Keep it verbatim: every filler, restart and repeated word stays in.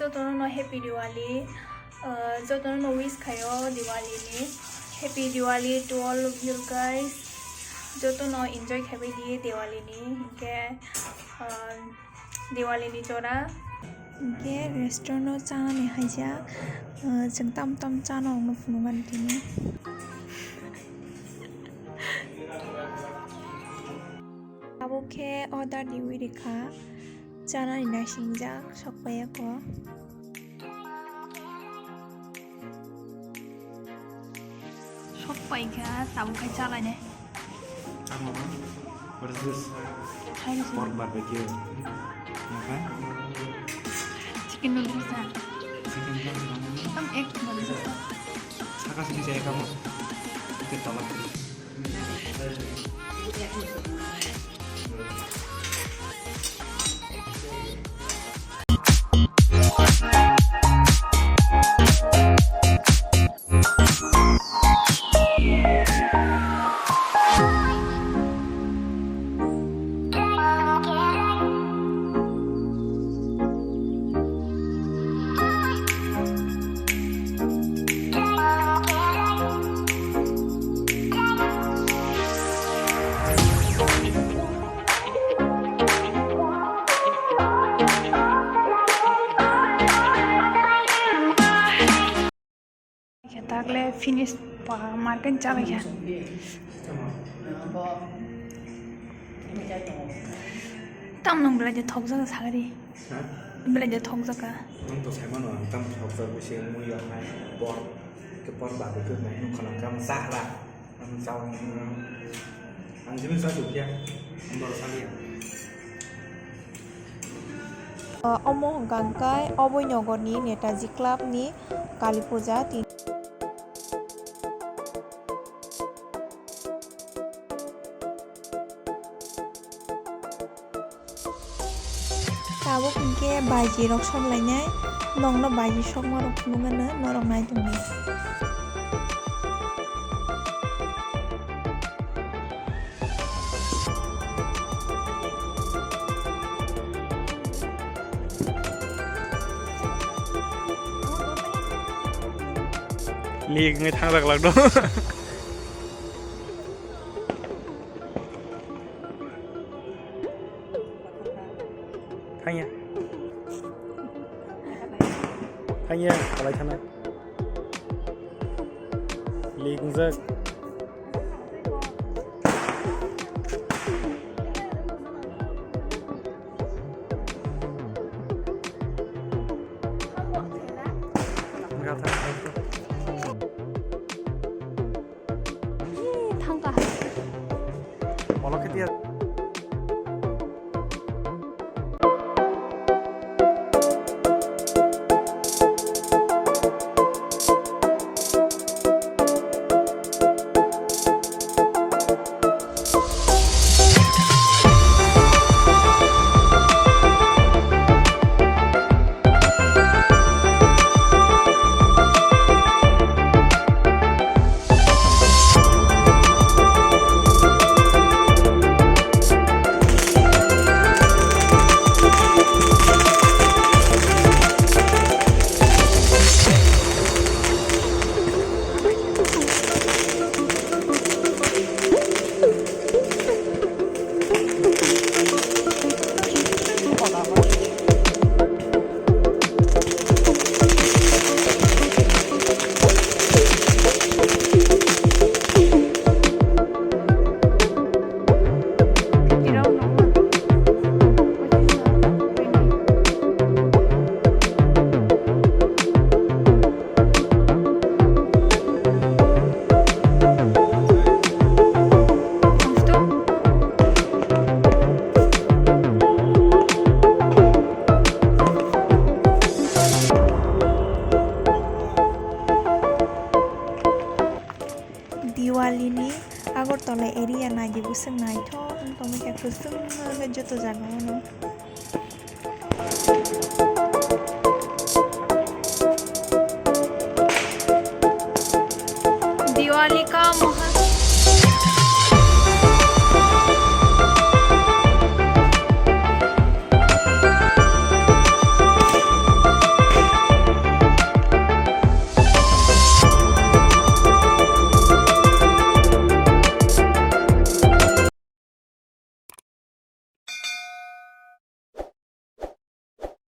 Jotono no happy Diwali, uh, jotono no wish khayo Diwali ni. Happy Diwali to all of you guys. Jotono enjoy khaibai di Diwali ni. Hinkhe, uh, Diwali ni jora. Hinkhe restaurant o chanani haijak, uh, chwng tam tam chana wngno phunukmani tini. Abo khe order riwi rikha, chanani naisingjak sokpaiya ko. Sokpaikha, tabuk khai chalainai. Tamo, what is this? Pork barbecue. Apa? Chicken noodles na. Chicken noodles. Tam ek noodles. Saka sini saya kamu. Kita lagi. Khe takle finish pa market chalai kha. Tam nung belai je thok jaka sagari. Ha? Belai je thok jaka. Ang to sai mano, ang tam thok jaka bisi mui ya hai por ke por ba ke nai nung khana kam sahra. Ang chao ang jibin sa sukya. Ang bor sa liya. Omo hwnkha hwnkhe Aboi Nogor ni Netaji Club ni Kali Puja tin. Tabuk hinkhe baji rok sok lainai, nokno baji sokma rok phunuk gana norok nai tongdi. Lik ngai thang rak lak do. Thangya. Thangya, kalai thana. Lik ngjak. Thangka. Olo khe tiya. Diwali ni Agartala area naidi bwswk naithok wng tongwi kha, kwchwng no joto jaga o no. Diwali ka mohon.